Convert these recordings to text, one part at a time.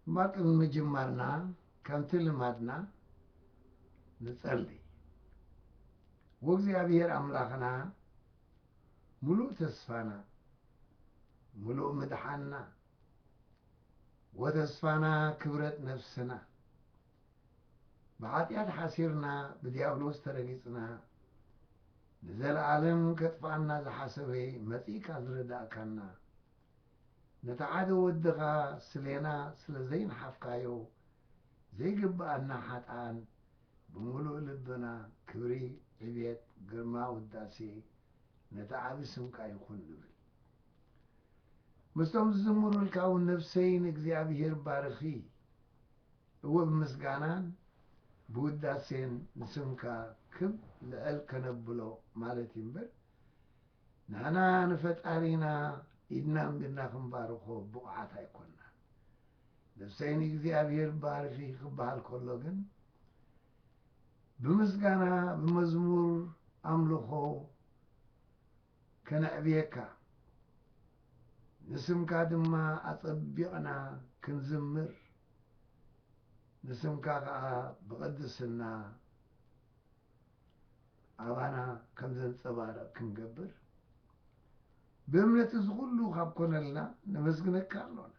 እምበር ቅድሚ ምጅማርና ከምቲ ልማድና ንጸሊ። ወእግዚኣብሔር ኣምላኽና ምሉእ ተስፋና፣ ምሉእ ምድሓንና፣ ወተስፋና ክብረት ነፍስና፣ ብሓጢኣት ሓሲርና፣ ብዲያብሎስ ተረጊጽና፣ ንዘለኣለም ከጥፍኣና ዝሓሰበ መጺእካ ዝረዳእካና፣ ነቲ ሓደ ወድኻ ስሌና ስለ ዘይነሓፍካዮ፣ ዘይግብኣና ሓጥኣን ብምሉእ ልብና ክብሪ፣ ዕቤት፣ ግርማ፣ ውዳሴ ነቲ ዓቢ ስምካ ይኹን ንብል። ምስቶም ዝዝምሩልካ እውን ነፍሰይ ንእግዚኣብሔር ባርኺ። እወ፣ ብምስጋናን ብውዳሴን ንስምካ ክብ ልዕል ከነብሎ ማለት እዩ እምበር፣ ንሕና ንፈጣሪና ኢድና ኣንቢርና ክንባርኾ ብቑዓት ኣይኮንናን። ነፍሰይ ንእግዚኣብሔር ባርኺ ክበሃል ከሎ ግን፣ ብምስጋና፣ ብመዝሙር ኣምልኾ ከነዕብየካ፣ ንስምካ ድማ ኣጸቢቕና ክንዝምር፣ ንስምካ ኸኣ ብቕድስና ኣባና ከም ዘንጸባርቕ ክንገብር፣ ብእምነት እዚ ኹሉ ካብ ኮነልና፣ ነመስግነካ ኣሎና።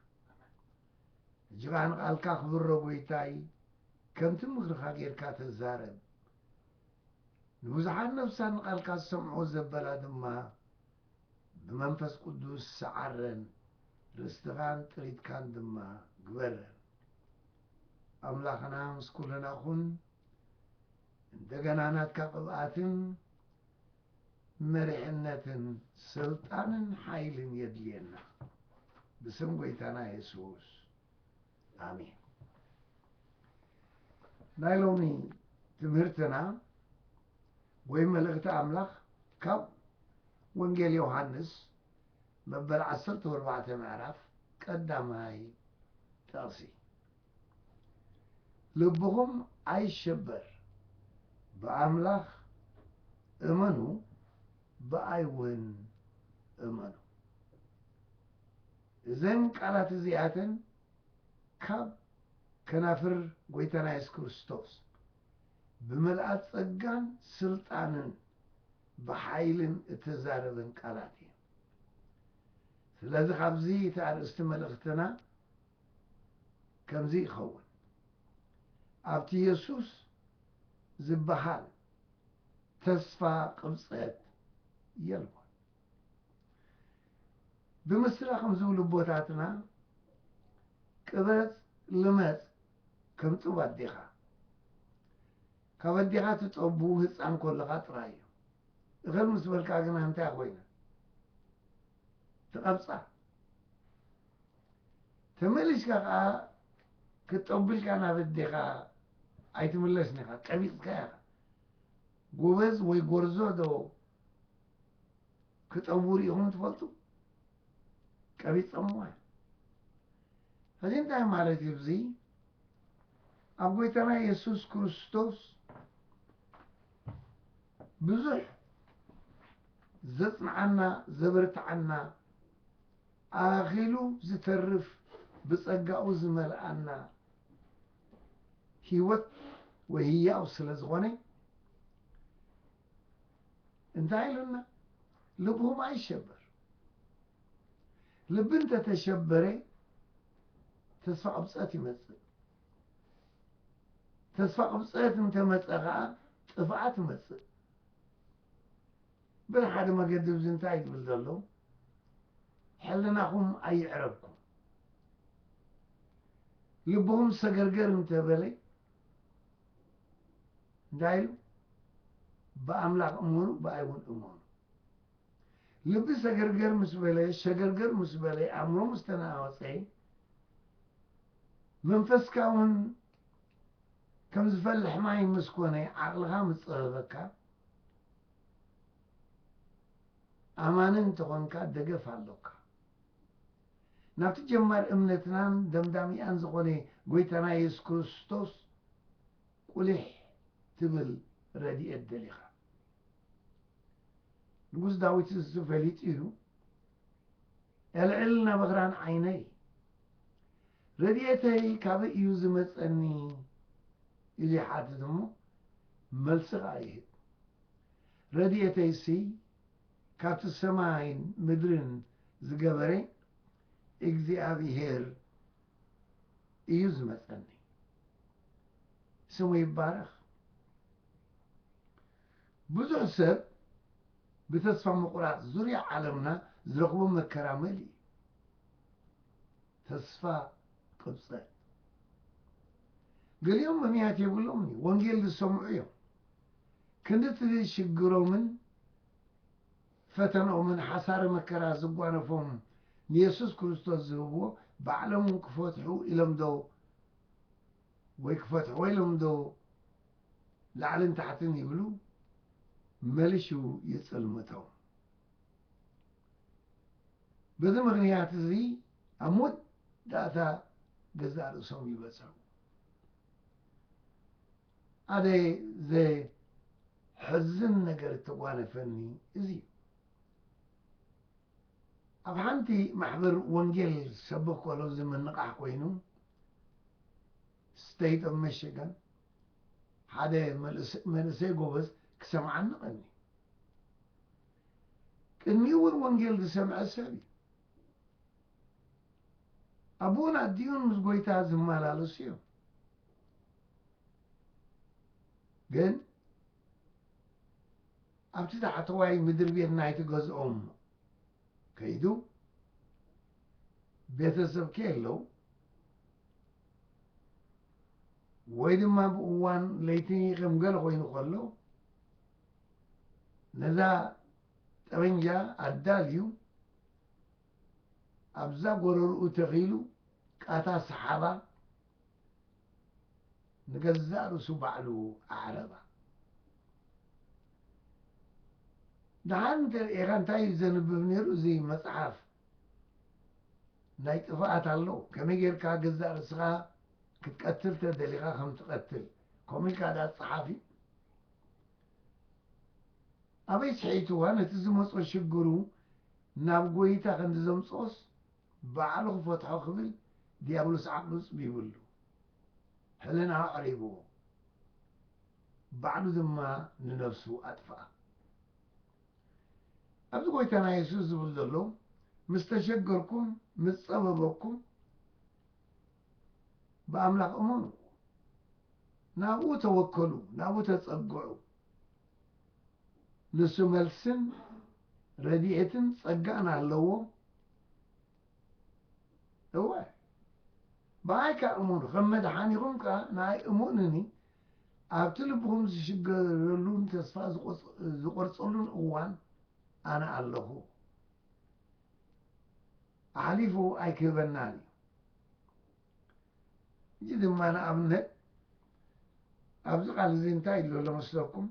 ሕጂ ኸኣ ንቓልካ ክብሮ ጐይታይ፣ ከምቲ ምኽርኻ ጌርካ ተዛረብ። ንብዙሓት ነፍሳት ንቓልካ ዝሰምዕዎ ዘበላ ድማ፣ ብመንፈስ ቅዱስ ሰዓረን፣ ርስትኻን ጥሪትካን ድማ ግበረን። ኣምላኽና ምስ ኩልና ኩን። እንደገና ናትካ ቅብኣትን መሪሕነትን ስልጣንን ሓይልን የድልየና። ብስም ጐይታና የሱስ፣ ኣሜን። ናይ ሎሚ ትምህርትና ወይ መልእኽቲ ኣምላኽ ካብ ወንጌል ዮሃንስ መበል ዓሰርተ ኣርባዕተ ምዕራፍ ቀዳማይ ጥቕሲ፣ ልብኹም ኣይሸበር፣ ብኣምላኽ እመኑ፣ ብኣይ እውን እመኑ። እዘን ቃላት እዚኣተን ካብ ከናፍር ጐይታና የሱስ ክርስቶስ ብምልኣት ጸጋን ስልጣንን ብሓይልን እተዛረበን ቃላት እየን። ስለዚ ካብዚ እቲ ኣርእስቲ መልእኽትና ከምዚ ይኸውን፣ ኣብቲ የሱስ ዝበሃል ተስፋ ቅብጸት የልቦን። ብምስላ ከም ዝብሉ ኣቦታትና፣ ቅበጽ ልመጽ ከም ጡብ ኣዴኻ። ካብ ኣዴኻ ትጠቡ ህጻን ከለኻ ጥራይ እዩ። እኽል ምስ በልካ ግና እንታይ ኮይና? ትቐብጻ። ተመሊስካ ከኣ ክትጠቡ ኢልካ ናብ ኣዴኻ ኣይትምለስን ኢኻ፣ ቀቢጽካ ኢኻ። ጎበዝ ወይ ጎርዞ ዶ ክጠቡ ርኢኹም ትፈልጡ? ቀቢጾምዋ እዮም። ሕዚ እንታይ ማለት እዩ እዚ? ኣብ ጐይታና የሱስ ክርስቶስ ብዙሕ ዘጽንዓና፣ ዘበርትዓና፣ ኣኺሉ ዝተርፍ ብጸጋኡ ዝመልኣና ህይወት ወይ ህያው ስለ ዝኾነ፣ እንታይ ኢሉና? ልብኹም ኣይሸበር። ልቢ እንተተሸበረ፣ ተስፋ ቅብጸት ይመጽእ። ተስፋ ቅብጸት እንተመጸ ኸኣ፣ ጥፍኣት ይመጽእ። ብሓደ መገዲ፣ እዚ እንታይ ዝብል ዘሎ? ሕልናኹም ኣይዕረብኩም። ልብኹም ሰገርገር እንተበለ፣ እንታይ ኢሉ? ብኣምላኽ እመኑ፣ ብኣይ እውን እመኑ። ልቢ ሰገርገር ምስ በለ፣ ሸገርገር ምስ በለ፣ ኣእምሮ ምስ ተናወጸ፣ መንፈስካ እውን ከም ዝፈልሕ ማይ ምስ ኮነ፣ ዓቕልኻ ምስ ጸበበካ፣ ኣማኒ እንተኾንካ፣ ደገፍ ኣሎካ። ናብቲ ጀማር እምነትናን ደምዳሚኣን ዝኾነ ጐይታና የሱስ ክርስቶስ ቁሊሕ ትብል ረድኤት ደሊኻ። ንጉስ ዳዊት እዚ ፈሊጡ እዩ፣ "ኣልዕል ናብ ኣኽራን ዓይነይ፣ ረድኤተይ ካበይ እዩ ዝመጸኒ? ኢሉ ይሓትት እሞ፣ መልሲ ኸኣ ይህብ። ረድኤተይሲ ካብቲ ሰማይን ምድርን ዝገበረ እግዚኣብሄር እዩ ዝመጸኒ። ስሙ ይባረኽ። ብዙሕ ሰብ ብተስፋ ምቑራጽ ዙርያ ዓለምና ዝረኽቦ መከራ መሊኡ። ተስፋ ቅብጸት። ገሊኦም ምኽንያት የብሎምን እዩ። ወንጌል ዝሰምዑ እዮም። ክንድቲ ሽግሮምን ፈተንኦምን ሓሳረ መከራ ዝጓነፎም ንየሱስ ክርስቶስ ዝህብዎ ባዕሎም ክፈትሑ ኢሎም ዶ ወይ ክፈትሕዎ ኢሎም ዶ ላዕልን ታሕትን ይብሉ፣ መሊሹ ይጽልምቶም። በዚ ምኽንያት እዚ ኣብ መወዳእታ ገዛእ ርእሶም ይበጽሑ። ሓደ ዘሕዝን ነገር እተጓነፈኒ እዚ እዩ። ኣብ ሓንቲ ማሕበር ወንጌል ሰብኽ ከሎ እዚ ምንቓሕ ኮይኑ፣ ስቴት ኦፍ ሚሽጋን ሓደ መልእስ-፣ መንእሰይ ጎበዝ ክሰምዓኒ ቀኒ። ቅድሚኡ እውን ወንጌል ዝሰምዐ ሰብ እዩ። ኣቦኡን ኣዲኡን ምስ ጎይታ ዝመላለሱ እዮም። ግን ኣብቲ ታሕተዋይ ምድሪ ቤት ናይቲ ገዝኦም ከይዱ፣ ቤተሰብ ከየለው ወይ ድማ ብእዋን ለይቲ ከም ገለ ኮይኑ ከሎ፣ ነዛ ጠበንጃ ኣዳልዩ ኣብዛ ጎረርኡ ተኺሉ ቃታ ሰሓባ ንገዛእ ርእሱ ባዕሉ ኣዕረባ። ደሓን እንተ ርኢኻ እንታይ እዩ ዘንብብ ነይሩ? እዚ መጽሓፍ ናይ ጥፍኣት ኣሎ። ከመይ ጌርካ ገዛእ ርእስኻ ክትቀትል ተደሊኻ ከም ትቐትል፣ ከምኡ ኢልካ ደኣ ጸሓፊ። ኣበይ ስሒትዋ? ነቲ ዝመጾ ሽግሩ ናብ ጎይታ ክንዲ ዘምጽኦስ ባዕሉ ክፈትሖ ክብል ዲያብሎስ ዓቕሉ ጽቢብሉ፣ ሕልናኡ ኣዕሪብዎ፣ ባዕሉ ድማ ንነብሱ ኣጥፍኣ። ኣብዚ ጎይታና የሱስ ዝብል ዘሎ፣ ምስ ተሸገርኩም፣ ምስ ጸበበኩም፣ ብኣምላኽ እመኑ፣ ናብኡ ተወከሉ፣ ናብኡ ተጸግዑ። ንሱ መልስን ረድኤትን ጸጋን ኣለዎ። እወ፣ ብኣይ ከኣ እመኑ፣ ከም መድሓኒኹም ከኣ ንኣይ እመኑኒ። ኣብቲ ልብኹም ዝሽገረሉን ተስፋ ዝቆጽ-፣ ዝቆርጸሉን እዋን ኣነ ኣለኹ። ኣሕሊፉ ኣይክህበናን እዩ። እዚ ድማ ንኣብነት ኣብዚ ቃል እዚ እንታይ ኢሉ ኣሎ መስለኩም?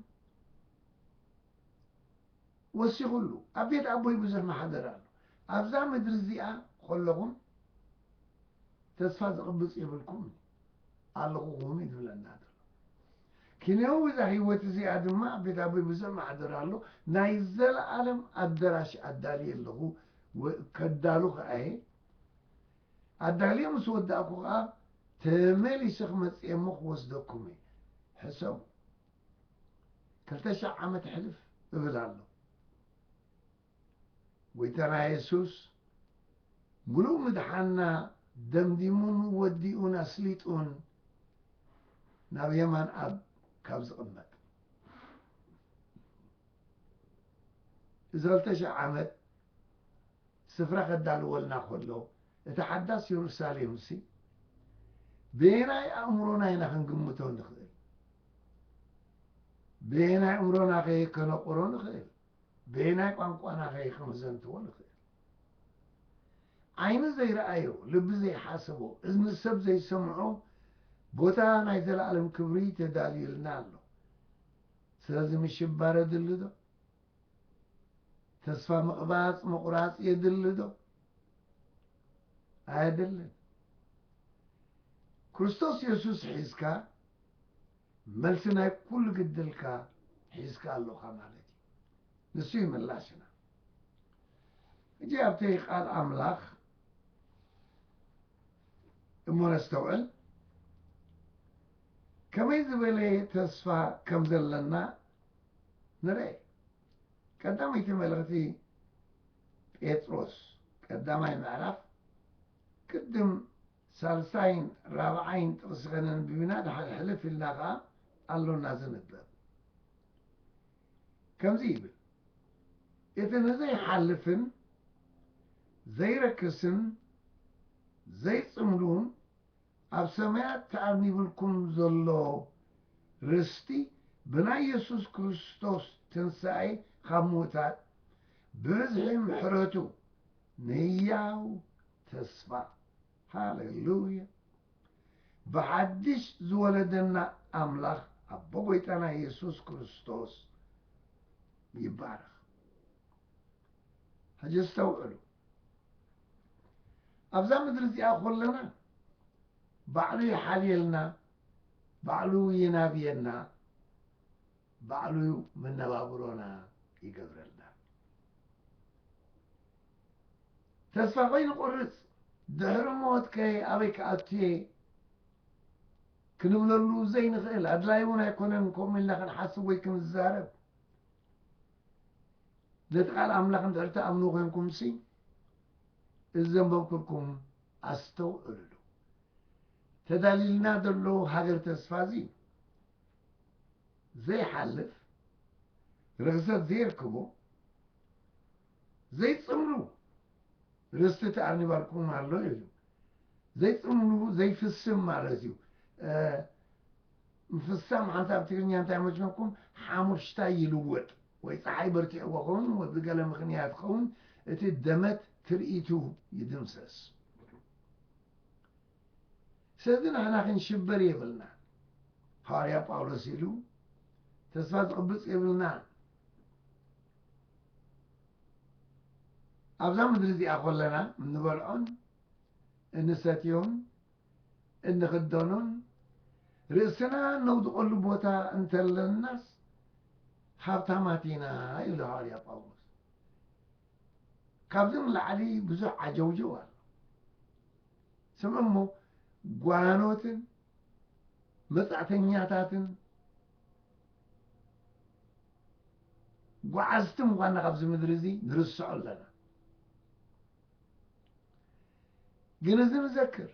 ወሲኹሉ፣ ኣብ ቤት ኣቦይ ብዙሕ ማሕደር ኣሎ። ኣብዛ ምድሪ እዚኣ ከለኹም ተስፋ ዝቕብጽ የብልኩም፣ ኣለኹኹም እዩ ዝብለና ዘሎ። ክንዮው እዛ ህይወት እዚኣ ድማ ኣብ ቤት ኣቦይ ብዙሕ ማሕደር ኣሎ፣ ናይ ዘለኣለም ኣደራሽ ኣዳልየ ኣለኹ፣ ወ-፣ ከዳሉ ከኣ እየ። ኣዳልየ ምስ ወዳእኩ ከኣ ተመሊሰ ክመጽእ እየ እሞ ክወስደኩም እየ። ሕሰቡ። ክልተ ሺሕ ዓመት ሕልፍ እብል ኣሎ። ጎይታና የሱስ ምሉእ ምድሓንና ደምዲሙን ወዲኡን ኣስሊጡን ናብ የማን ኣብ ካብ ዝቕመጥ፣ እዚ ክልተ ሺሕ ዓመት ስፍራ ከዳልወልና ከሎ፣ እታ ሓዳስ የሩሳሌምሲ በየናይ ኣእምሮና ኢና ክንግምቶ ንኽእል? በየናይ ኣእምሮና ከ ከነቑሮ ንኽእል? በየናይ ቋንቋና ከ ከነዘንትዎ ንኽእል? ዓይኒ ዘይረኣዮ፣ ልቢ ዘይሓሰቦ፣ እዝኒ ሰብ ዘይሰምዖ ቦታ ናይ ዘለኣለም ክብሪ ተዳልዩልና ኣሎ። ስለዚ ምሽባር የድሊ ዶ? ተስፋ ምቕባጽ ምቑራጽ የድሊ ዶ? ኣየድልን። ክርስቶስ የሱስ ሒዝካ፣ መልሲ ናይ ኩሉ ግድልካ ሒዝካ ኣለኻ ማለት እዩ። ንሱ እዩ ምላሽና። ሕጂ ኣብቲ ቃል ኣምላኽ እሞ ነስተውዕል፣ ከመይ ዝበለ ተስፋ ከም ዘለና ንርኤ። ቀዳመይቲ መልእኽቲ ጴጥሮስ፣ ቀዳማይ ምዕራፍ፣ ቅድም ሳልሳይን ራብዓይን ጥቕሲ ከነንብብ ኢና፣ ድሓር ሕልፍ ኢልና ኸኣ ኣሎና ዝንበብ። ከምዚ ይብል፣ እቲ ንዘይሓልፍን ዘይረክስን ዘይጽምሉን ኣብ ሰማያት ተኣርኒብልኩም ዘሎ ርስቲ ብናይ የሱስ ክርስቶስ ትንሳኤ ካብ ምዉታት ብብዝሒ ምሕረቱ ንህያው ተስፋ፣ ሃሌሉያ፣ ብሓድሽ ዝወለደና ኣምላኽ ኣቦ ጐይታና የሱስ ክርስቶስ ይባረኽ። ሕጂ ኣስተውዕሉ። ኣብዛ ምድሪ እዚኣ ኾለና ባዕሉ ይሓልየልና፣ ባዕሉ ይናብየና፣ ባዕሉ መነባብሮና ይገብረልና። ተስፋ ከይንቆርጽ፣ ድሕሪ ሞትከ ኣበይ ክኣቱየ ክንብለሉ ዘይንኽእል፣ ኣድላዪ እውን ኣይኮነን ከምኡ ኢልና ክንሓስብ ወይ ክንዛረብ። ነቲ ቃል ኣምላኽ እንድሕር ትኣምኑ ኮይንኩምሲ፣ እዚ ዘንበብኩልኩም ኣስተውዕሉሉ። ተዳልዩልና ዘሎ ሃገር ተስፋ እዚ ዘይሓልፍ፣ ርኽሰት ዘየርክቦ፣ ዘይጽምሉ ርስቲ ተኣርኒባልኩም ኣሎ ኢሉ። ዘይጽምሉ ዘይፍስም ማለት እዩ። እ፣ ምፍሳም ሓንሳብ ትግርኛ እንታይ መስለኩም? ሓሙሽታይ ይልወጥ፣ ወይ ጸሓይ በርቲዕዎ ኸውን፣ ወይ ብገለ ምኽንያት ኸውን፣ እቲ ደመት ትርኢቱ ይድምሰስ። ስለዚ ንሕና ክንሽበር የብልና። ሃዋርያ ጳውሎስ ኢሉ፣ ተስፋ ዝቕብጽ የብልና። ኣብዛ ምድሪ እዚኣ ኾለና እንበልዖን እንሰትዮን እንኽደኖን ርእስና እነውድቐሉ ቦታ እንተለናስ ሃብታማት ኢና ይብሉ ሃዋርያ ጳውሎስ። ካብዚ ንላዕሊ ብዙሕ ዓጀውጀው ኣሎ። ስምዑ እሞ፣ ጓኖትን መጻእተኛታትን ጓዓዝቲ ምዃንና ካብዚ ምድሪ እዚ ንርስዖ ኣለና። ግን እዚ ንዘክር፣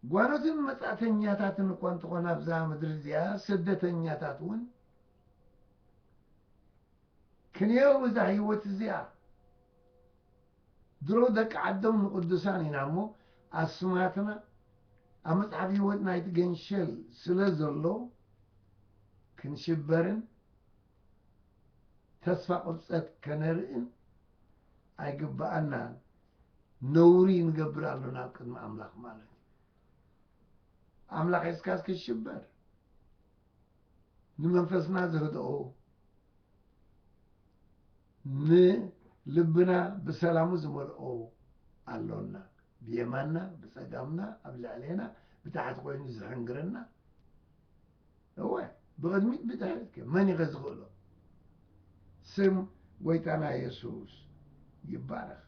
ጓኖትን መጻእተኛታትን እኳ እንተኾና ኣብዛ ምድሪ እዚኣ፣ ስደተኛታት እውን ክንየው እዛ ህይወት እዚኣ። ድሮ ደቂ ዓዶም ንቅዱሳን ኢና እሞ፣ ኣስማትና ኣብ መጽሓፍ ህይወት ናይቲ ገንሸል ስለ ዘሎ፣ ክንሽበርን ተስፋ ቁርጸት ከነርእን ኣይግብኣናን። ነውሪ ንገብር ኣሎና ኣብ ቅድሚ ኣምላኽ ማለት እዩ። ኣምላኽ ሒዝካስ ክትሽበር፣ ንመንፈስና ዘህድኦ፣ ንልብና ብሰላሙ ዝመልኦ ኣሎና። ብየማንና፣ ብጸጋምና፣ ኣብ ልዕሌና፣ ብታሕቲ ኮይኑ ዝሕንግረና። እወ፣ ብቕድሚት ብድሕሪት ከ መን እዩ ከ ዝኽእሎ? ስም ጎይታና የሱስ ይባረኽ።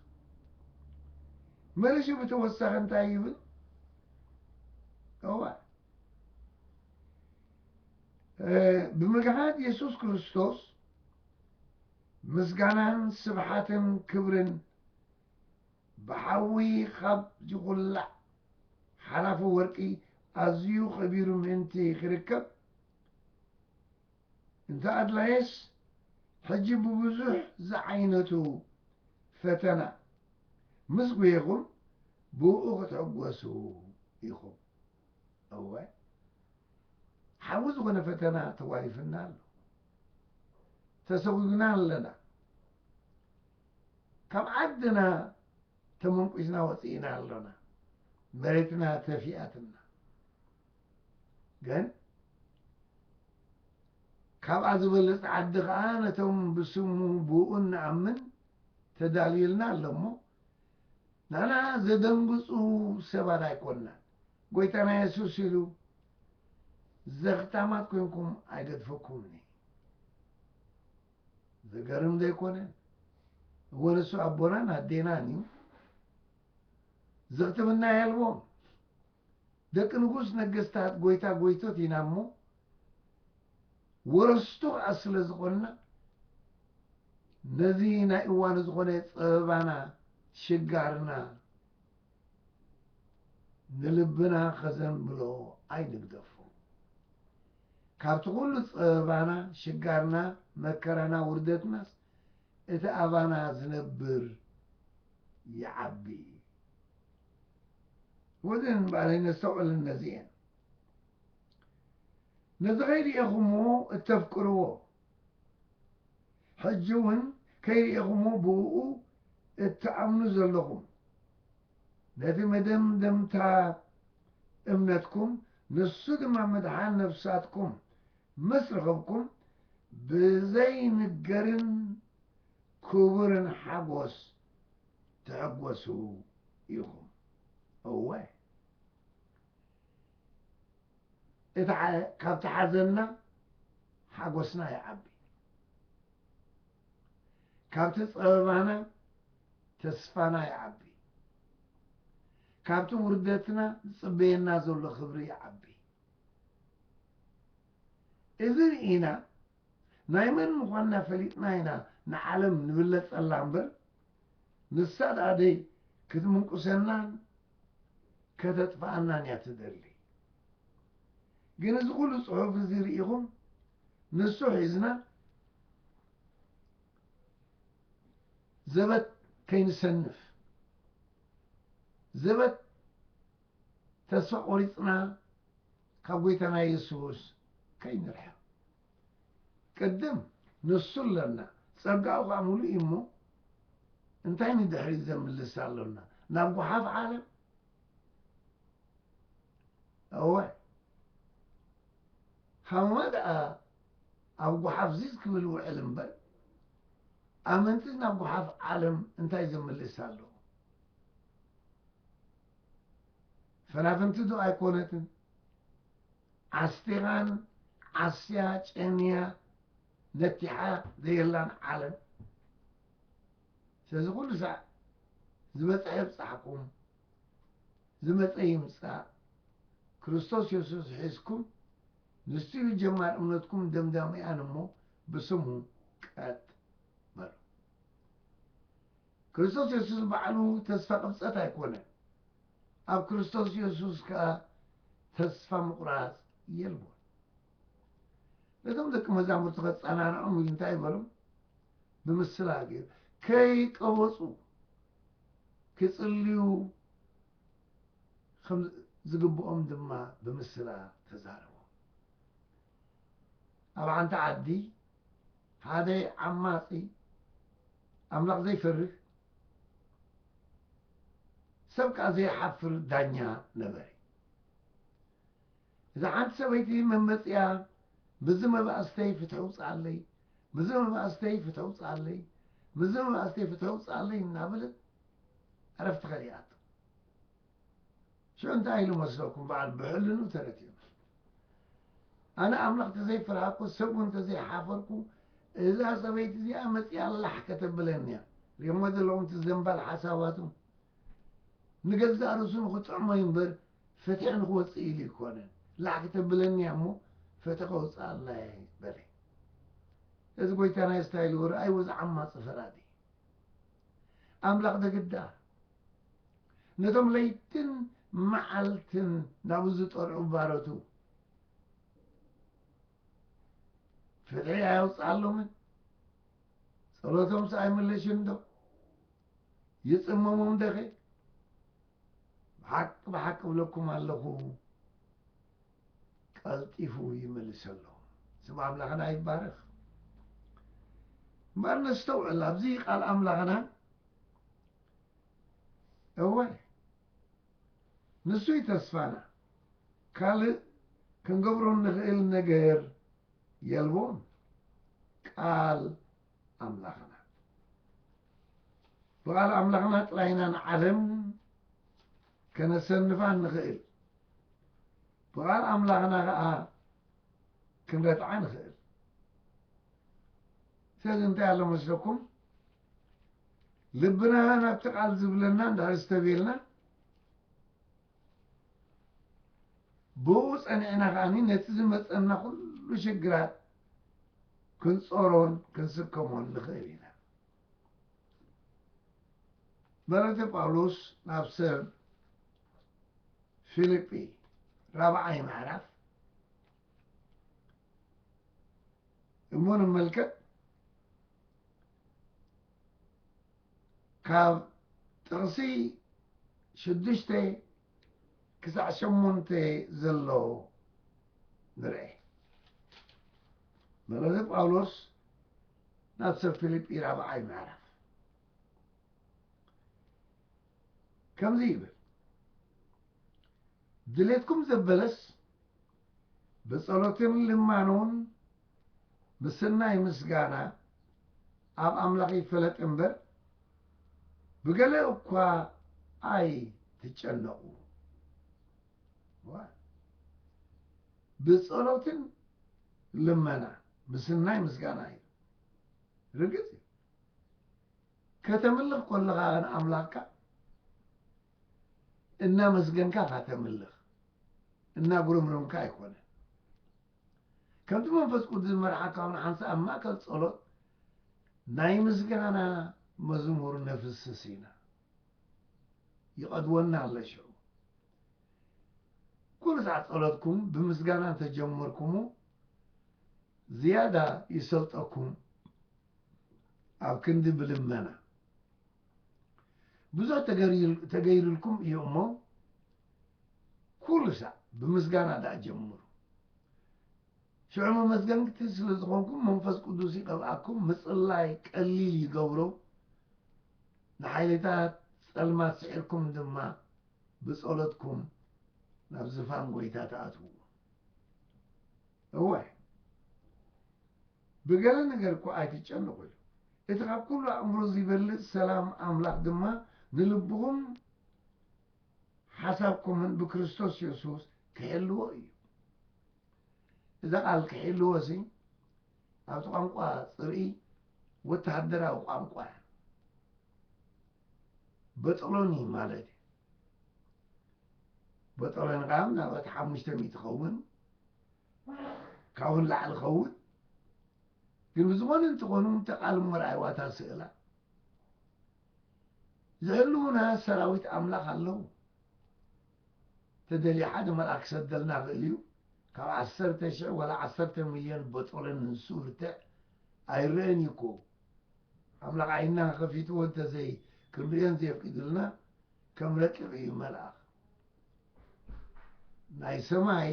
መሊሱ ብተወሳኺ እንታይ ይብል? እወ፣ እ፣ ብምግሓድ የሱስ ክርስቶስ ምስጋናን ስብሓትን ክብርን ብሓዊ ካብ ዝኹላዕ ሓላፊ ወርቂ ኣዝዩ ኸቢሩ ምእንቲ ክርከብ፣ እንተ ኣድላየስ፣ ሕጂ ብብዙሕ ዝዓይነቱ ፈተና ምስ ጒሄኹም፣ ብእኡ ክትሕጎሱ ኢኹም። እወ፣ ሓዊ ዝኾነ ፈተና ተጓኒፍና ኣሎ። ተሰጒግና ኣለና። ካብ ዓድና ተመንቁስና ወፂእና ኣሎና። መሬትና ተፊኣትና። ግን ካብኣ ዝበለጸ ዓዲ ኸኣ ነቶም ብስሙ ብኡ እንኣምን ተዳልዩልና ኣሎ እሞ፣ ንሕና ዘደንግጹ ሰባት ኣይኮንናን። ጎይታና የሱስ ኢሉ፣ "ዘኽታማት ኮይንኩም ኣይገድፈኩምን እየ።" ዘገርም ዶ ኣይኮነን? እወ፣ ንሱ ኣቦናን ኣዴናን እዩ። ዘኽትምና የልቦን። ደቂ ንጉስ ነገስታት፣ ጎይታ ጎይቶት ኢና እሞ፣ ወረስቱ ከኣ ስለ ዝኾንና፣ ነዚ ናይ እዋኑ ዝኾነ ጸበባና፣ ሽጋርና፣ ንልብና ከዘንብሎ ኣይንግደፎ። ካብቲ ኩሉ ጸበባና፣ ሽጋርና፣ መከራና፣ ውርደትናስ፣ እቲ ኣባና ዝነብር ይዓቢ። ወዘን እምበኣር ነስተውዕልን ነዚኤን። ነዚ ከይርኤኹምዎ እተፍቅርዎ፣ ሕጂ እውን ከይርኤኹምዎ ብእኡ እትኣምኑ ዘለኹም፣ ነቲ መደምደምታ እምነትኩም፣ ንሱ ድማ ምድሓን ነፍሳትኩም ምስ ረኸብኩም፣ ብዘይንገርን ክቡርን ሓጎስ ትሕጎሱ ኢኹም። እወ፣ እቲ ሓ-፣ ካብቲ ሓዘንና ሓጎስና ይዓቢ። ካብቲ ጸበባና ተስፋና ይዓቢ። ካብቲ ውርደትና ዝጽበየና ዘሎ ክብሪ ይዓቢ። እዚ ርኢና፣ ናይ መን ምዃንና ፈሊጥና ኢና ንዓለም ንብለጸላ እምበር፣ ንሳ ደኣ ደይ ክትምንቁሰናን ከተጥፍኣናን እያ ትደሊ። ግን እዚ ኩሉ ጽሑፍ እዚ ርኢኹም፣ ንሱ ሒዝና ዘበት ከይንሰንፍ፣ ዘበት ተስፋ ቆሪጽና ካብ ጎይታና የሱስ ከይንርሕቕ። ቅድም ንሱ ኣለና፣ ጸጋኡ ኸኣ ምሉእ እዩ እሞ፣ እንታይ ንድሕሪት ዘምልስ ኣሎና? ናብ ጓሓፍ ዓለም? እወ፣ ሃማ ደኣ ኣብ ጓሓፍ ዚዝ ክብል ውዕል እምበር፣ ኣመንትስ ናብ ጓሓፍ ዓለም እንታይ ዘምልስ ኣሎ? ፈናፍንቲ ዶ ኣይኮነትን? ዓስቲኻን ዓስያ ጨንያ ነቲሓ ዘየላን ዓለም። ስለዚ ኩሉ ሳዕ ዝበጽሐ ይብጻሕኩም፣ ዝመጸ ይምጻእ፣ ክርስቶስ የሱስ ሒዝኩም፣ ንሱ እዩ ጀማር እምነትኩም ደምዳሚኣን እሞ ብስሙ ቀጥ በሉ። ክርስቶስ የሱስ ባዕሉ ተስፋ ቅብጸት ኣይኮነን። ኣብ ክርስቶስ የሱስ ከኣ ተስፋ ምቑራጽ የልቦን። ነቶም ደቂ መዛሙርቲ ከጸናንዖም ኢሉ እንታይ በሎም? ብምስላ ገይሩ፣ ከይቀበጹ ክጽልዩ ከም ዝግብኦም ድማ ብምስላ ተዛረቦም። ኣብ ሓንቲ ዓዲ ሓደ ዓማጺ፣ ኣምላኽ ዘይፈርህ፣ ሰብ ከኣ ዘይሓፍር ዳኛ ነበረ። እዛ ሓንቲ ሰበይቲ መመጽያ፣ "በዚ መባእስተይ ፍትሒ ውጽኣለይ፣ በዚ መባእስተይ ፍትሒ ውጽኣለይ፣ በዚ መባእስተይ ፍትሒ ውጽኣለይ" እናበለት ዕረፍቲ ከሊኣቶ። ሽዑ እንታይ ኢሉ መስለኩም? በዓል ብሕልኑ ተረትዩ። ኣነ ኣምላኽ ተዘይፈርሃኩ፣ ሰብ እውን ተዘይሓፈርኩ፣ እዛ ሰበይቲ እዚኣ መጺኣ ላሕ ከተብለኒ እያ። ሪእሞ ዘለኹም እቲ ዘንባል ሓሳባቱ። ንገዛእ ርእሱ ንኽጥዕሞ እዩ እምበር፣ ፍትሒ ንኽወጽእ ኢሉ ኣይኮነን። ላሕ ከተብለኒ እያ እሞ፣ ፍትሒ ከውጽኣላ እየ በለ። እዚ ጎይታና ስታይል ወረ ኣይወ ዝዓማጽ ፈራዲ። ኣምላኽ ደግዳ ነቶም ለይትን መዓልትን ናብኡ ዝጠርዑ ባሮቱ ፍትሒ ኣየውፅኣሎምን? ጸሎቶምስ ኣይምለሽን ዶ? ይጽመሞም ደኸ? ብሓቂ ብሓቂ እብለኩም ኣለኹ፣ ቀልጢፉ ይመልሰሎም። ስም ኣምላኽና ይባረኽ። እምበር ነስተውዕል፣ ኣብዚ ቃል ኣምላኽና፣ እወ፣ ንሱ እዩ ተስፋና። ካልእ ክንገብሮ እንኽእል ነገር የልቦን። ቃል ኣምላኽና። ብቓል ኣምላኽና ጥራይ ኢና ንዓለም ከነሰንፋ እንኽእል። ብቓል ኣምላኽና ኸኣ ክንረትዓ ንኽእል። ስለዚ እንታይ ኣሎ መስለኩም? ልብና ናብቲ ቃል ዝብለና እንድሕር ዝተቤልና፣ ብኡ ጸኒዕና ከኣኒ ነቲ ዝመጸና ኩሉ ሽግራት ክንጾሮን ክንስከሞን ንኽእል ኢና። መልእኽቲ ጳውሎስ ናብ ሰብ ፊልጲ ራብዓይ ምዕራፍ እሞ ንመልከት። ካብ ጥቕሲ ሽዱሽተ ክሳዕ ሸሞንተ ዘሎ ንርአ። መልእኽቲ ጳውሎስ ናብ ሰብ ፊልጲ ራብዓይ ምዕራፍ ከምዚ ይብል፣ ድሌትኩም ዘበለስ ብጸሎትን ልማኖን ምስናይ ምስጋና ኣብ ኣምላኽ ይፈለጥ እምበር፣ ብገለ እኳ ኣይትጨነቑ። ዋ። ብጸሎትን ልመና ምስናይ ምስጋና እዩ። ርግጽ እዩ። ከተምልኽ ከለኻ ንኣምላኽካ እናመስገንካ ኢኻ ተምልኽ፣ እናጉረምረምካ ኣይኮነን። ከምቲ መንፈስ ቅዱስ ዝመርሓካ እውን ሓንሳእ ኣብ ማእከል ጸሎት ናይ ምስጋና መዝሙር ነፍስስ ኢና። ይቐድወና ኣሎ ሽዑ። ኩሉ ሳዕ ጸሎትኩም ብምስጋና እንተጀመርኩሙ ዝያዳ ይሰልጠኩም ኣብ ክንዲ ብልመና። ብዙሕ ተገይሩ-፣ ተገይሩልኩም እዩ እሞ ኩሉ ሳዕ ብምስጋና ደኣ ጀምሩ። ሽዑ መመስገንቲ ስለ ዝኾንኩም መንፈስ ቅዱስ ይቐብኣኩም፣ ምጽላይ ቀሊል ይገብሮ። ንሓይልታት ጸልማት ስዒርኩም ድማ ብጸሎትኩም ናብ ዝፋን ጐይታ ትኣትዉ። እወ፣ ብገለ ነገር እኳ ኣይትጨነቑ እዩ። እቲ ካብ ኩሉ ኣእምሮ ዚበልጽ ሰላም ኣምላኽ ድማ ንልብኹም ሓሳብኩምን ብክርስቶስ የሱስ ክሕልዎ እዩ። እዛ ቃል ክሕልዎ ሲ ኣብቲ ቋንቋ ጽርኢ ወተሃደራዊ ቋንቋ እያ። በጠሎኒ ማለት እዩ። በጠሎኒ ከዓ ምናልባት ሓሙሽተ ሚእቲ ኸውን፣ ካብኡ ንላዕሊ ኸውን። ግን ብዝኾነ እንተኾኑ እተ ቃል እሞ ረኣይዋ እታ ስእላ። ዝሕልዉና ሰራዊት ኣምላኽ ኣለዉ። ተደልዩ ሓደ መልኣክ ክሰደልና ይኽእል እዩ። ካብ ዓሰርተ ሽሕ ዋላ ዓሰርተ ሚልዮን በጦለን ንሱ ብርትዕ ኣይረአን እዩ እኮ። ኣምላኽ ዓይንና ከፊትዎ እንተዘይ ክንርእዮ እንዘየፍቂዱልና ከም ረቂቕ እዩ መልኣኽ። ናይ ሰማይ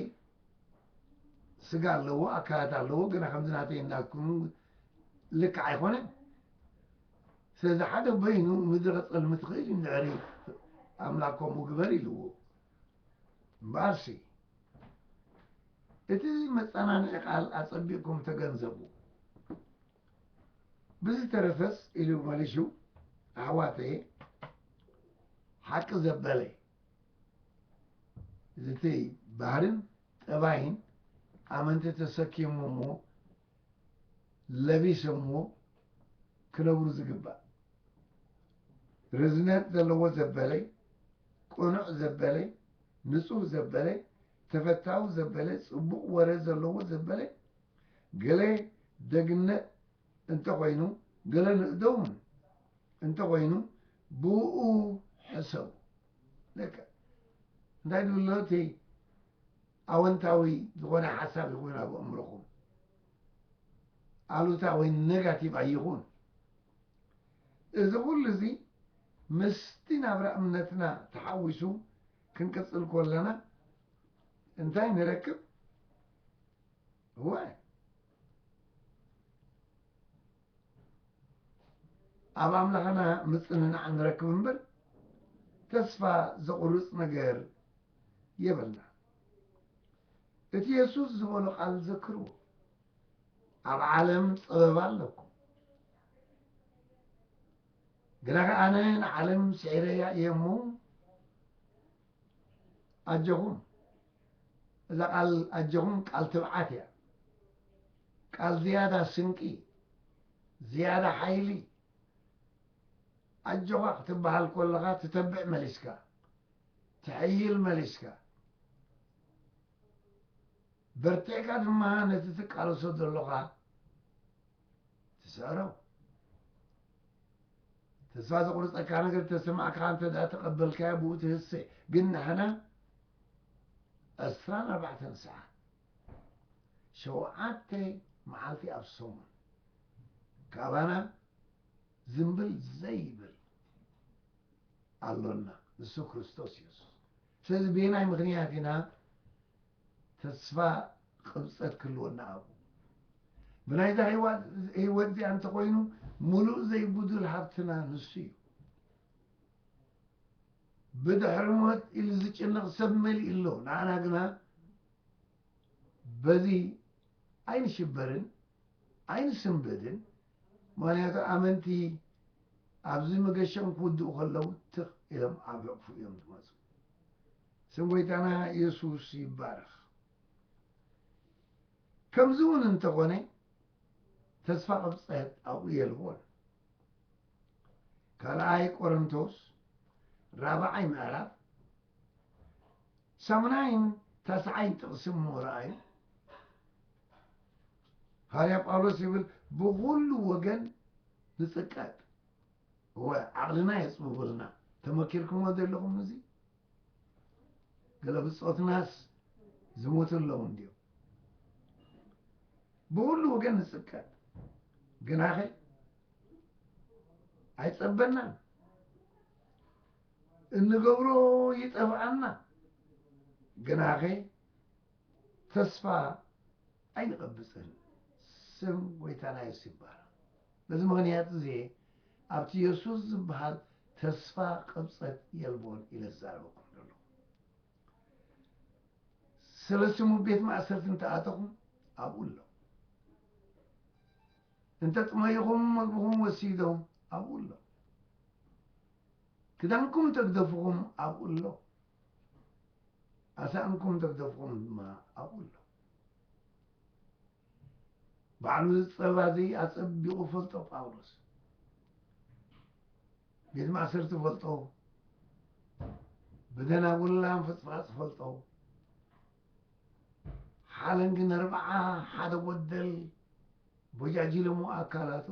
ስጋ ኣለዎ፣ ኣካላት ኣለዎ፣ ግና ከምዚ ናተይ እንዳትኩኑ ልክዕ ኣይኮነን። ስለዚ ሓደ በይኑ ምድሪ ከጸልም ትኽእል እዩ፣ እንድሕሪ ኣምላኽ ከምኡ ግበር ኢልዎ። እምበኣርሲ እቲ መጸናንዒ ቃል ኣጸቢቕኩም ተገንዘቡ። ብዝተረፈስ ኢሉ መሊሹ፣ ኣሕዋተየ፣ ሓቂ ዘበለ፣ እዚ እቲ ባህርን ጠባይን ኣመንቲ ተሰኪሞምዎ ለቢሶምዎ ክነብሩ ዝግባእ፣ ርዝነት ዘለዎ ዘበለ፣ ቅኑዕ ዘበለ፣ ንጹህ ዘበለ፣ ተፈታዊ ዘበለ፣ ጽቡቕ ወረ ዘለዎ ዘበለ፣ ገለ ደግነት እንተኾይኑ፣ ገለ ንእደውን እንተኾይኑ፣ ብኡ ሕሰቡ። ለከ እንታይ ዝብሎ እቲ ኣወንታዊ ዝኾነ ሓሳብ ይኹን ኣብ ኣእምሮኹም፣ ኣሉታዊ ኔጋቲቭ ኣይኹን። እዚ ኩሉ እዚ ምስቲ ናብራ እምነትና ተሓዊሱ ክንቅጽል ከለና እንታይ ንረክብ? እወ፣ ኣብ ኣምላኽና ምጽንናዕ ንረክብ እምበር፣ ተስፋ ዘቑርጽ ነገር የብልና። እቲ የሱስ ዝበሎ ቃል ዘክርዎ፣ ኣብ ዓለም ጸበባ ኣለኩም፣ ግና ከኣ ኣነ ንዓለም ስዒረያ እየ እሞ፣ ኣጆኹም። እዛ ቃል ኣጆኹም ቃል ትብዓት እያ። ቃል ዝያዳ ስንቂ፣ ዝያዳ ሓይሊ። ኣጆኻ ክትበሃል ከለኻ ትተብዕ መሊስካ፣ ትሕይል መሊስካ። በርቲዕካ ድማ ነቲ ትቃለሶ ዘለኻ ትስዕሮ። ተስፋ ዘቑርጸካ ነገር ተሰማዕካ እንተ ደኣ ተቐበልካዮ፣ ብኡ ትህሰ። ግን ንሕና ዕስራን ኣርባዕተን ሰዓት፣ ሸውዓተ መዓልቲ ኣብ ሰሙን፣ ካባና ዝምብል ዘይብል ኣሎና፣ ንሱ ክርስቶስ የሱስ። ስለዚ በየናይ ምኽንያት ኢና ተስፋ ቅብጸት ክህልወና ኣብኡ? ብናይዛ ህይወት፣ ህይወት እዚኣ እንተኾይኑ፣ ምሉእ ዘይጉድል ሃብትና ንሱ እዩ። ብድሕሪ ሞት ኢሉ ዝጭነቕ ሰብ መሊኡ ኣሎ። ንዓና ግና በዚ ኣይንሽበርን ኣይንስንበድን። ምኽንያቱ ኣመንቲ ኣብዚ መገሻኦም ክውድኡ ከለዉ ትኽ ኢሎም ኣብ ሕቕፉ እዮም ዝመጹ። ስም ጎይታና የሱስ ይባረኽ። ከምዚ እውን እንተኾነ፣ ተስፋ ቅብጸት ኣብኡ የልቦን። ካልኣይ ቆሮንቶስ ራብዓይ ምዕራፍ ሻሙናይን ታስዓይን ጥቕሲ እሞ ረኣዩ። ሃዋርያ ጳውሎስ ይብል፣ "ብኹሉ ወገን ንጽቀጥ።" እወ፣ ዓቕልና የጽብቡልና። ተመኪርኩሞ ዘለኹም እዚ? ገለ ብጾትናስ ዝሞቱ ኣለዉ እንድዮም። ብኹሉ ወገን ንጽቀጥ፣ ግናኸ ኣይጸበናን። እንገብሮ ይጠፍኣና፣ ግናኸ ተስፋ ኣይንቐብጽን። ስም ጎይታና የሱስ ይባረኽ። በዚ ምኽንያት እዚ ኣብቲ የሱስ ዝበሃል ተስፋ ቅብጸት የልቦን ኢለ ዝዛረበኩም ዘለኹ። ስለ ስሙ ቤት ማእሰርቲ እንተ ኣተኹም ኣብኡ ኣሎ። እንተ ጥመይኹም መግብኹም ወሲዶም ኣብኡ ኣሎ። ክዳንኩም ተግደፍኹም ኣብኡ ኣሎ። ኣሳእንኩም ተግደፍኹም ድማ ኣብኡ ኣሎ። ባዕሉ እዚ ጸባ እዚ ኣጸቢቑ ፈልጦ ጳውሎስ። ቤት ማእሰርቲ ፈልጦ፣ ብደናጉላ ፍጽፋጽ ፈልጦ፣ ሓለንጊ ነርብዓ ሓደ ጎደል ቦጃጅለሙ ኣካላቱ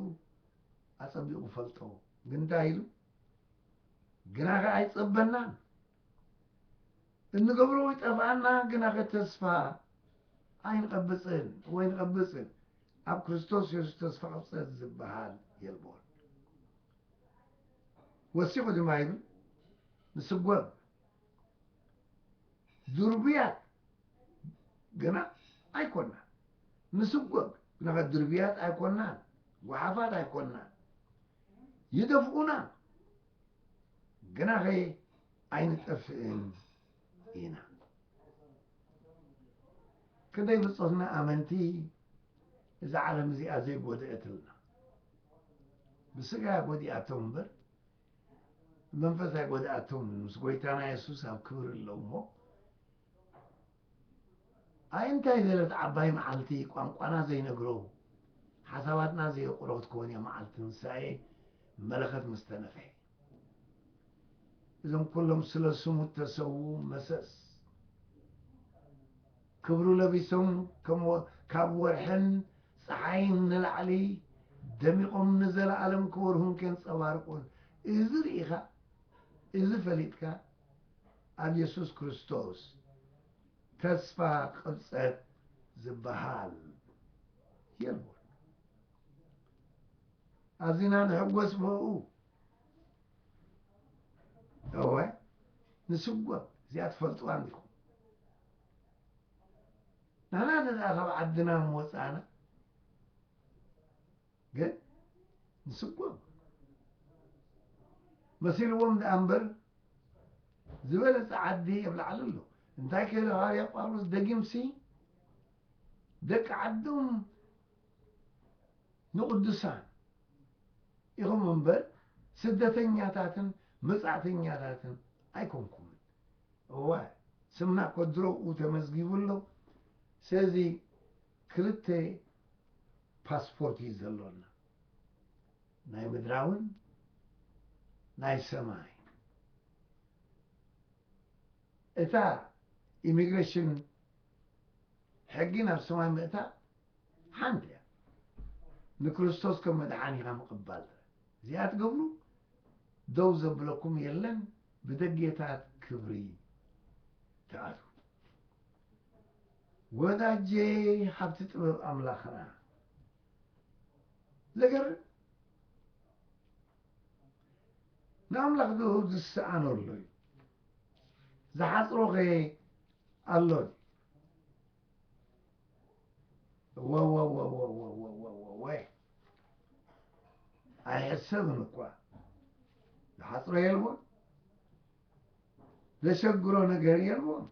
ኣጸቢቑ ፈልጦ። ግን እንታይ ኢሉ? ግናኸ ኣይጸበናን። እንገብሮ ይጠፍኣና፣ ግናኸ ተስፋ ኣይንቐብጽን ወይ ንቐብጽን። ኣብ ክርስቶስ የሱስ ተስፋ ቅብጸት ዝበሃል የልቦን። ወሲኹ ድማ ይብል፣ ንስጎም ድርቡያት ግና ኣይኮናን። ንስጎም ግናኸ ድርቡያት ኣይኮናን፣ ጓሓፋት ኣይኮናን። ይደፍኡና፣ ግናኸ ኣይንጠፍእን ኢና። ክንደይ ብጾትና ኣመንቲ እዛ ዓለም እዚኣ ዘይጎድአትልና። ብስጋ ጎዲኣቶም እምበር፣ መንፈስ ኣይጎድኣቶምን። ምስ ጎይታና የሱስ ኣብ ክብሪ ኣለዉ እሞ፣ ኣይ እንታይ ዝበለት ዓባይ መዓልቲ፣ ቋንቋና ዘይነግሮ፣ ሓሳባትና ዘየቁሮ ክትከውን እያ መዓልቲ ትንሳኤ፣ መለኸት ምስ ተነፍሐ። እዞም ኩሎም ስለ ስሙ እተሰዉ መሰስ ክብሩ ለቢሶም፣ ከም ወ-፣ ካብ ወርሕን ጸሓይን ንላዕሊ ደሚቖም ንዘለኣለም ክበርሁን ከንጸባርቑን። እዚ ርኢኻ፣ እዚ ፈሊጥካ፣ ኣብ የሱስ ክርስቶስ ተስፋ ቅብጸት ዝበሃል የልቦን። ኣዚና ንሕጎስ ብእኡ። እወ፣ ንስጎም። እዚኣ ትፈልጥዋ እንዲኹም። ንሕና ደኣ ካብ ዓድና ምወጻእና፣ ግን ንስጎም። መሲልዎም ደኣ እምበር፣ ዝበለጸ ዓዲ ኣብ ላዕሊ ኣሎ። እንታይ ከይሉ ሃዋርያ ጳውሎስ ደጊምሲ፣ ደቂ ዓዶም ንቕዱሳን ኢኹም እምበር፣ ስደተኛታትን መጻእተኛታትን ኣይኮንኩምን። እወ፣ ስምና እኮ ድሮ ኣብኡ ተመዝጊቡ ኣሎ። ስለዚ ክልተ ፓስፖርት እዩ ዘሎና፣ ናይ ምድራውን ናይ ሰማይ። እታ ኢሚግሬሽን ሕጊ ናብ ሰማይ ምእታ ሓንቲ እያ። ንክርስቶስ ከም መድሓኒኻ ምቕባል ጥራይ። እዚኣ ትገብሩ፣ ደው ዘብለኩም የለን፣ ብደጌታት ክብሪ ትኣትዉ። ወዳጄ፣ ሃብቲ ጥበብ ኣምላኽና። ዘገርም። ንኣምላኽ ዶ ዝሰኣኖ ኣሎ እዩ? ዝሓጽሮኸ ኣሎ ድዩ? ወወወወወወወወወወ። ኣይሕሰብን እኳ። ዝሓጽሮ የልቦን። ዘሸግሮ ነገር የልቦን።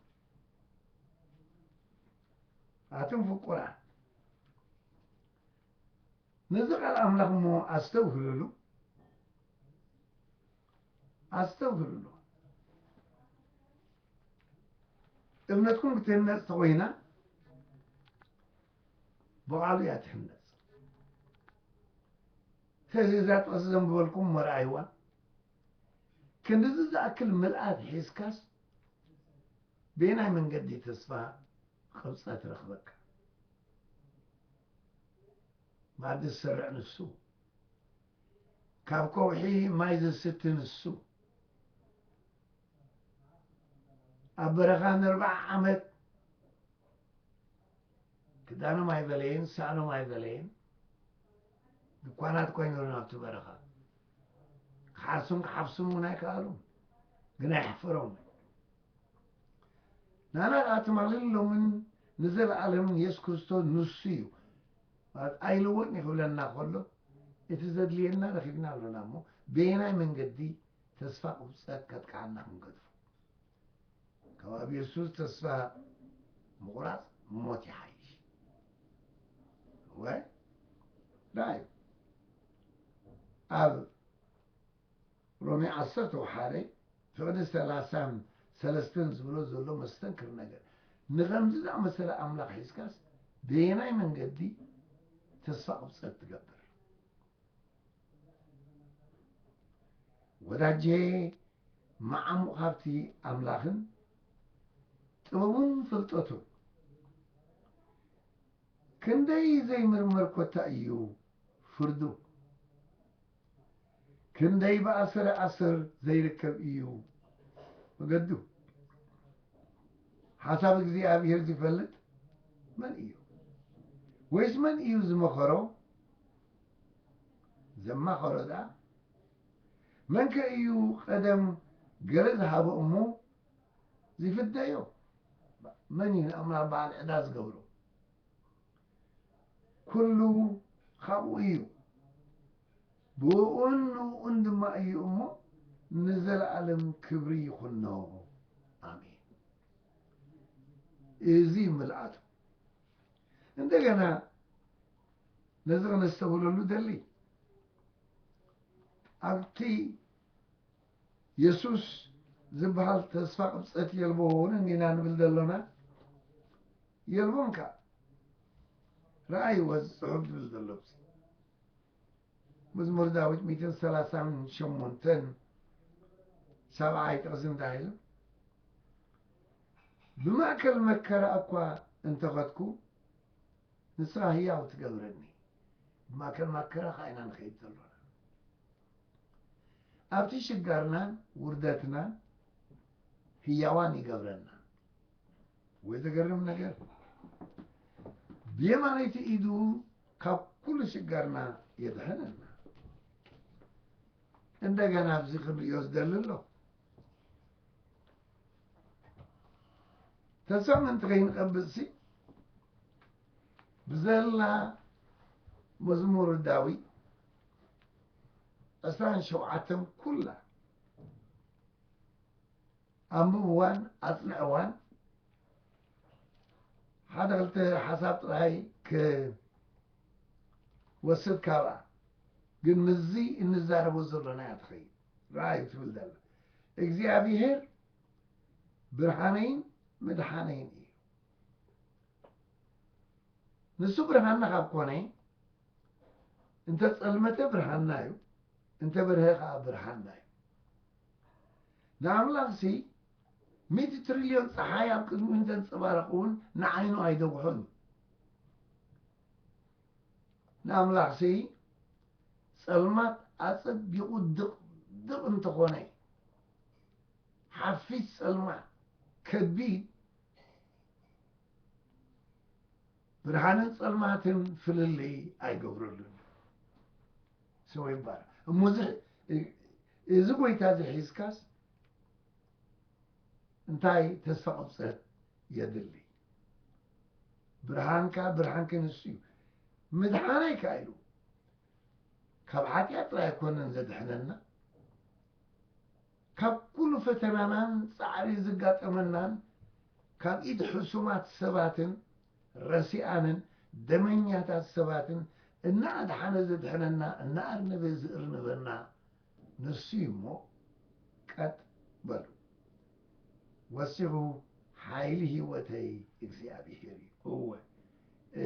ኣቱም ፍቁራት፣ ነዚ ቃል ኣምላኽ እሞ ኣስተውህልሉ፣ ኣስተውህልሉ። እምነትኩም ክትህነጽ ተኾይና፣ ብቓሉ እያ ትህነጽ። ስለዚ እዛ ጥቕሲ ዘንብበልኩም እሞ ረኣይዋ። ክንድዚ ዝኣክል ምልኣት ሒዝካስ፣ በየናይ መንገዲ ተስፋ ቅብጸት ረኽበካ? ማዲ ዝሰርዕ ንሱ፣ ካብ ከውሒ ማይ ዘስቲ ንሱ፣ ኣብ በረኻ ንኣርብዓ ዓመት ክዳኖም ኣይበለየን፣ ሳእኖም ኣይበለየን። ድኳናት ኮይኑን ኣብቲ በረኻ ክሓርሱን ክሓፍሱን እውን ኣይከኣሉን፣ ግን ኣየሕፈሮምን። ንኣና ከዓ ትማልን ሎምን ንዘለኣለምን የሱስ ክርስቶስ ንሱ እዩ። ማለት ኣይልወጥን እዩ ክብለና ከሎ፣ እቲ ዘድልየና ረኺብና ኣሎና እሞ፣ በየናይ መንገዲ ተስፋ ቁብጸት ከጥቅዓና ክንገድፎ? ካብ ኣብ የሱስ ተስፋ ምቑራጽ ሞት ይሓይሽ። ወይ? ዳይ። ኣብ ሮሜ ዓሰርተ ሓደ ፍቕዲ ሰላሳን ሰለስተን ዝብሎ ዘሎ መስተንክር ነገር። ንኸምዚ ዝኣመሰለ ኣምላኽ ሒዝካስ በየናይ መንገዲ ተስፋ ቁብጸት ትገብር? ወዳጄ፣ መዓሙቕ ሃብቲ ኣምላኽን ጥበቡን ፍልጠቱን ክንደይ ዘይምርመር ኮታ እዩ ፍርዱ። ክንደይ ብኣሰረ ኣሰር ዘይርከብ እዩ መገዱ። ሓሳብ እግዚኣብሔር ዝፈልጥ መን እዩ? ወይስ መን እዩ ዝመኸሮ? ዘማኸሮ ደኣ? መን ከ እዩ ቀደም ገለ ዝሃቦ እሞ ዝፍደዮ? መን እዩ ንኣምላኽ በዓል ዕዳ ዝገብሮ? ኩሉ ካብኡ እዩ፣ ብእኡን ንእኡን ድማ እዩ እሞ፣ ንዘለኣለም ክብሪ ይኹኖ። ኣሜን። እዚ ምልኣቱ። እንደገና ነዚ ክነስተብህለሉ ደሊ፣ ኣብቲ የሱስ ዝበሃል ተስፋ ቅብጸት የልቦን እንዲና ንብል ዘሎና? የልቦን ከኣ። ረኣይዎ፣ እዚ ጽሑፍ ዝብል ዘሎ ኣብዚ። መዝሙር ዳዊት ሚእትን ሰላሳን ሸሞንተን፣ ሰብዓይ ጥቕሲ እንታይ ኢሉ? "ብማእከል መከራ እኳ እንተኸድኩ፣ ንስኻ ህያው ትገብረኒ።" ብማእከል መከራ ከኣ ኢና ንኸይድ ዘሎና። ኣብቲ ሽጋርናን ውርደትናን ህያዋን ይገብረና። ወይ ዘገርም ነገር፣ ብየማነይቲ ኢዱ ካብ ኩሉ ሽጋርና የድሕነና። እንደገና ኣብዚ ክንርእዮ ዝደሊ ኣሎ። ተስፋ ምእንቲ ከይንቐብጽሲ፣ ብዘላ መዝሙር ዳዊት ዕስራን ሸውዓተን ኩላ ኣንብብዋን ኣጽንዕዋን። ሓደ ክልተ ሓሳብ ጥራይ ክወስድ ካብኣ፣ ግን ምስዚ እንዛረቦ ዘሎና እያ ትኸይድ። ረኣዩ ትብል ዘላ፣ እግዚኣብሄር ብርሃነይን ምድሓነይን እዩ። ንሱ ብርሃንና ካብ ኮነ፣ እንተ ጸልመተ ብርሃንና እዩ፣ እንተ በርሀ ከኣ ብርሃንና እዩ። ንኣምላኽሲ፣ ሚእቲ ትሪልዮን ጸሓይ ኣብ ቅድሚኡ እንተንጸባረቑ እውን ንዓይኑ ኣይደጉሖን እዩ። ንኣምላኽሲ ጸልማት ኣጸቢቑ ድቕድቕ እንተኾነ፣ ሓፊስ ጸልማት ከቢድ፣ ብርሃንን ጸልማትን ፍልልይ ኣይገብረሉን። ስሙ ይባረክ። እሞ እዚ፣ እዚ ጎይታ እዚ ሒዝካስ እንታይ ተስፋ ቁብፀት የድሊ? ብርሃንካ፣ ብርሃንኪ ንሱ እዩ። ምድሓነይ ከኣ ኢሉ ካብ ሓጢኣት ጥራይ ኣይኮነን ዘድሕነና፣ ካብ ኩሉ ፈተናናን ጻዕሪ ዝጋጠመናን፣ ካብ ኢድ ሕሱማት ሰባትን ረሲኣንን ደመኛታት ሰባትን እናኣድሓነ ዘድሕነና፣ እናኣርነበ ዝእርንበና ንሱ እዩ እሞ፣ ቀጥ በሉ። ወሲኹ፣ ሓይሊ ህይወተይ እግዚኣብሄር እዩ። እወ፣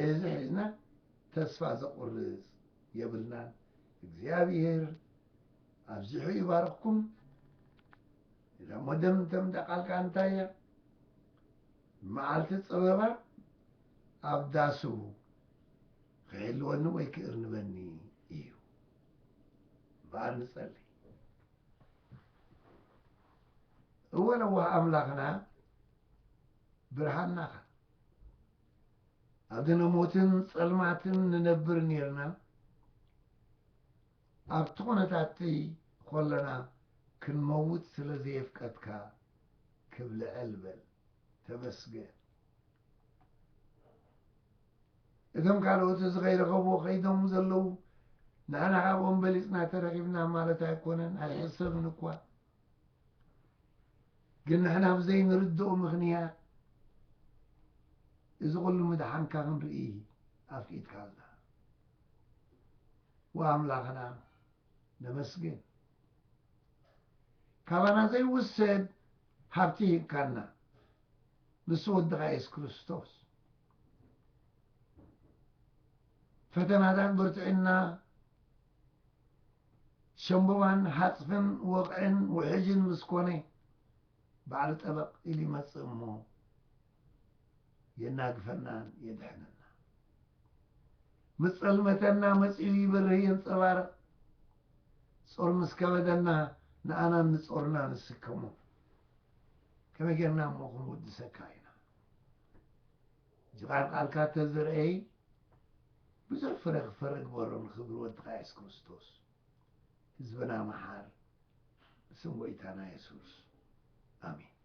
እዚ ሒዝና ተስፋ ዘቑርጽ የብልናን። እግዚኣብሄር ኣብዚሑ ይባርኽኩም። እዛ መደምደምታ ቃልካ እንታይ እያ? መዓልቲ ጸበባ ኣብ ዳሱ ክሕልወኒ ወይ ክእርንበኒ እዩ። እምበኣር ንጸሊ። እወ ለዋህ ኣምላኽና ብርሃንና ኢኻ። ኣብ ድነ ሞትን ጸልማትን ንነብር ኔርና፣ ኣብቲ ኩነታት እቲ ኾለና ክንመውት ስለ ዘየፍቀድካ ክብ ልዕል በል። ተመስገን። እቶም ካልኦት እዚ ከይረኸብዎ ከይዶም ዘለዉ፣ ንሕና ካብኦም በሊጽና ተረኺብና ማለት ኣይኮነን፣ ኣይሕሰብን እኳ። ግን ንሕና ብዘይንርድኦ ምኽንያት እዚ ኩሉ ምድሓንካ ክንርኢ ኣፍቂድካልና። ወኣምላኽና ነመስግን። ካባና ዘይውሰድ ሃብቲ ሂብካና፣ ንሱ ወድኻ የሱስ ክርስቶስ። ፈተናታት በርትዕና፣ ሸምበባን ሓጽፍን ወቕዕን ውሕጅን ምስ ኮነ፣ ባዕሉ ጠበቕ ኢሉ ይመጽእ እሞ የናግፈናን የድሕነና። ምስ ጸልመተና መጺኡ ይበርህ የንጸባርቕ። ጾር ምስ ከበደና ንኣናን ንጾርና ንስከሞ። ከመይ ጌርና እሞ ክንውድሰካ ኢና? እዚ ቃል ቃልካ ተዘርአይ ብዙሕ ፍረ ክፈሪ ግበሮ ንኽብሪ ወድኻ የሱስ ክርስቶስ። ህዝብና መሓር። ብስም ጎይታና የሱስ። ኣሜን።